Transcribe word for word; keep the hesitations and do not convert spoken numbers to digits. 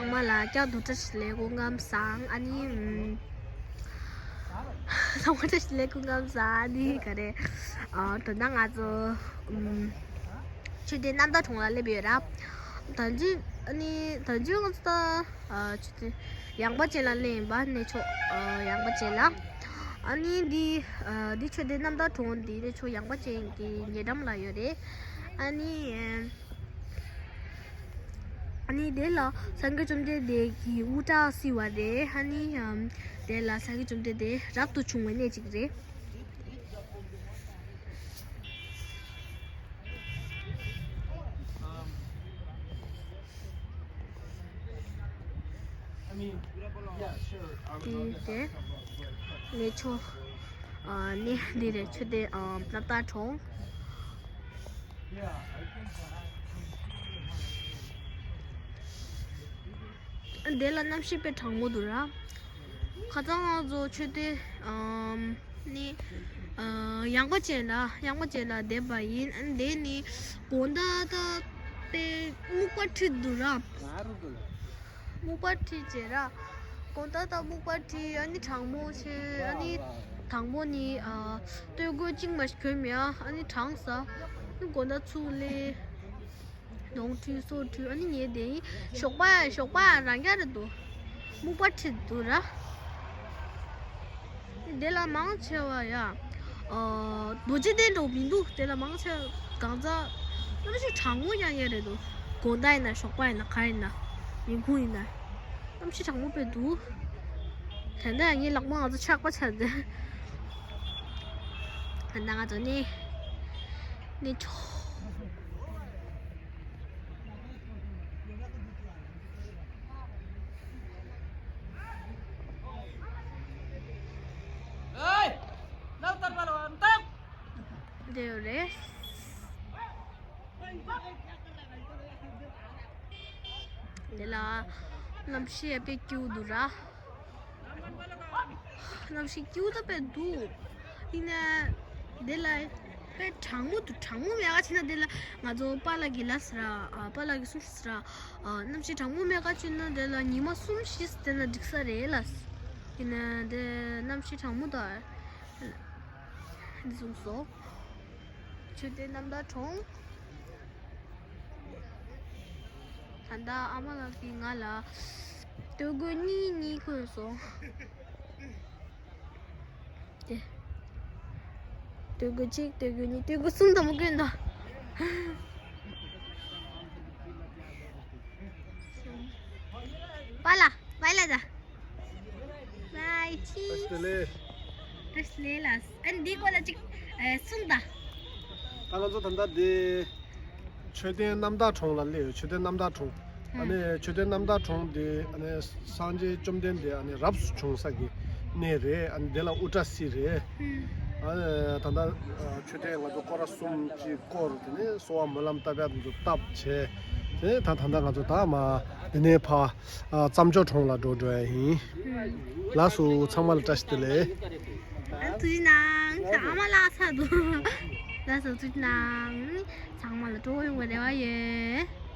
ཚང་མ་ལ་བསྐྱར་དུ་བཀྲ་ཤིས་བདེ་ལེགས་སྐུ་ཁམས་བཟང་། ཨ་ནི་ཨམ། ཚང་མ་བཀྲ་ཤིས་བདེ་ལེགས་སྐུ་ཁམས་བཟང་། ཨ་ནི་ག་རེ། ཨ། དོན་དག་ང་ཚོ་ཨམ། མཆོད་རྟེན་རྣམ་དག་གྲོང་ལ་སླེབས་ཡོད་ར། ད་ཅི་ཨ་ནི་ད་ཅི་ང་ཚོ་ད་ཨ། མཆོད་རྟེན་ཡངས་པ་ཅན་ལ་སླེབས་ཡིན་པ། གནས་མཆོག་ཨ། ཡངས་པ་ཅན་ལ། ཨ་ནི་འདི་ཨ། འདི་མཆོད་རྟེན་རྣམ་དག་གྲོང་འདི་གནས་མཆོག་ཡངས་པ་ཅན་གྱི་ཉེ་འགྲམ་ལ་ཡོད་རེད། ཨ་ནི་ཨ། ཨ་ནི་དེ་ལ་སངས་རྒྱས་བཅོམ་ལྡན་འདས་ཀྱི་དབུ་སྐྲ་བསིལ་བ་རེད། ཨ་ནི་ཨམ། དེ་ལ་སངས་རྒྱས་བཅོམ་ལྡན་འདས་རབ་ཏུ་བྱུང་བའི་གནས་གཅིག་རེད། དེ་དེ་གནས་མཆོག་ཨ། གནས་འདི་རེད། མཆོད་རྟེན་ཨམ། རྣམ་དག་གྲོང་། འདི་ལ་གནམ་གཤིས་དཔེ་གྲང་མོ་འདུག་ར། ཁ་སང་ང་ཚོ་མཆོད་རྟེན་ཨམ། ནི་ཨ། ཡངས་པ་ཅན་ལ་ཡངས་པ་ཅན་ལ་བསྡད་པ་ཡིན། ཨ། འདི་ནི་དགོང་དག་ད་དཔེ་སྨུག་པ་འཁྲིགས་འདུག་ར། སྨུག་པ་འཁྲིགས་བྱས་ར། དགོང་དག་ད་སྨུག་པ་འཁྲིགས། ཨ་ནི་གྲང་མོ་ཆེ། ཨ་ནི་དང་པོ་ནི་ཨ། སྟོད་གོས་གཅིག་མ་གྱོན་མེད། ཨ་ནི་གྲང་ས། ཨ་ནི་དགོང་དག་ཚུར་སླེབས། ནོར་འཁྲུལ་སོར་འཁྲུལ། ཨ་ནི་ངས་དེ་ཡིན་ཞོགས་པ་ཞོགས་པ་རང་རྐྱ་རེད་འདུག་སྨུག་པ་འཁྲིགས་འདུག་ར། དེ་ལ་མང་ཆེ་བ་ཡ། ཨ། རྡོ་རྗེ་གདན་འགྲོ་མི་འདུག་དེ་ལ་མང་ཆེ་གང་ཟག་གནམ་གཤིས་གྲང་མོ་ཡང་ཡང་རེད་འདུག་དགོང་དག་ཡིན་ན་ཞོགས་པ་ཡིན་ན་ག་ཡིན་ན་ཉིན་གུང་ཡིན་ན་གནམ་གཤིས་གྲང་མོ་དཔེ་འདུག་དེ་འདྲ་ངའི་ལག་པ་ང་ཚོ་ཆག་པ་ཆགས་ཏེ། ད་ང་ཚོ་ནི་ནི་ཆོ། འདི་ཡོད་རེད། འདི་ལ་གནམ་གཤིས་ཡ་དཔེ་སྐྱིད་པོ་འདུག་ར། གནམ་གཤིས་སྐྱིད་པོ་ད་དཔེ་འདུག་ཡིན་ན་འདི་ལ་དཔེ་གྲང་མོ་འདུག་གྲང་མོ་མེད་ག་བྱས་ན་འདི་ལ་ང་ཚོ་པཱ་ལགས་ཀྱིས་ལབ་སོང་ར། ཨ། པཱ་ལགས་ཀྱིས་གསུངས་སོང་ར། ཨ། གནམ་གཤིས་གྲང་མོ་མེད་ག་བྱས་ན་འདི་ལ་ཉི་མ་གསུམ་བཞི་བསྡད་ན་འགྲིག་ས་རེད་ལབ། ཡིན་ན་འདི་གནམ་གཤིས་གྲང་མོ་འདུག་འདི་གསུངས་སོང་། མཆོད་རྟེན་རྣམ་དག་གྲོང་། ད་ལྟ་ཨ་མ་ལགས་ཀྱིས་ང་ལ་སྟོད་གོས་གཉིས་གཉིས་བསྐོན་སོང་། དེ། སྟོད་གོས་གཅིག་སྟོད་གོས་གཉིས། སྟོད་གོས་གསུམ་དང་པོ་བསྐོན་དང་། པཱ་ལགས། པཱ་ལགས་ད། བཀྲ་ཤིས་བདེ་ལེགས། བཀྲ་ཤིས་བདེ་ལེགས་ལགས། ཨ་ནི་འདིའི་སྐོར་ལ་ཅིག་ཨེ། གསུངས་དང་། ད་ང་ཚོ་ད་ལྟ་འདི་མཆོད་རྟེན་རྣམ་དག་གྲོང་ལ་སླེབས་ཡོད། མཆོད་རྟེན་རྣམ་དག་གྲོང་། ཨ་ནི་མཆོད་རྟེན་རྣམ་དག་གྲོང་འདི་ཨ་ནི་སངས་རྒྱས་བཅོམ་ལྡན་འདས་ཨ་ནི་རབ་ཏུ་བྱུང་ས་གི་གནས་རེད། ཨ་ནི་འདི་ལ་དབུ་སྐྲ་བསིལ་རེད། ཨ་ནི་ད་ལྟ་མཆོད་རྟེན་ང་ཚོ་སྐོར་ར་གསུམ་ཅིག་བསྐོར། དེ་ནས་གསོལ་བ་སྨོན་ལམ་བཏབ་ཡག་དེ་ཚོ་བཏབ་བྱས། དེ་ད་ད་ལྟ་ང་ཚོ་ད་མ་འདི་ནས་ཕ། ཨ། རྩྭ་མཆོག་གྲོང་ལ་འགྲོ་འགྲོ་ཡ་ཡིན། ལགས་སོ། ཚང་མ་ལ་བཀྲ་ཤིས་བདེ་ལེགས། ཨ། ཐུགས་རྗེ་གནང་། ཚང་མ་ལ་ཚ་འདུག་ལགས་སོ། ཐུགས་རྗེ་གནང་། ཚང་མ་ལ་སྤྲོ་པོ་ཡོང་བའི་རེ་བ་ཡོད།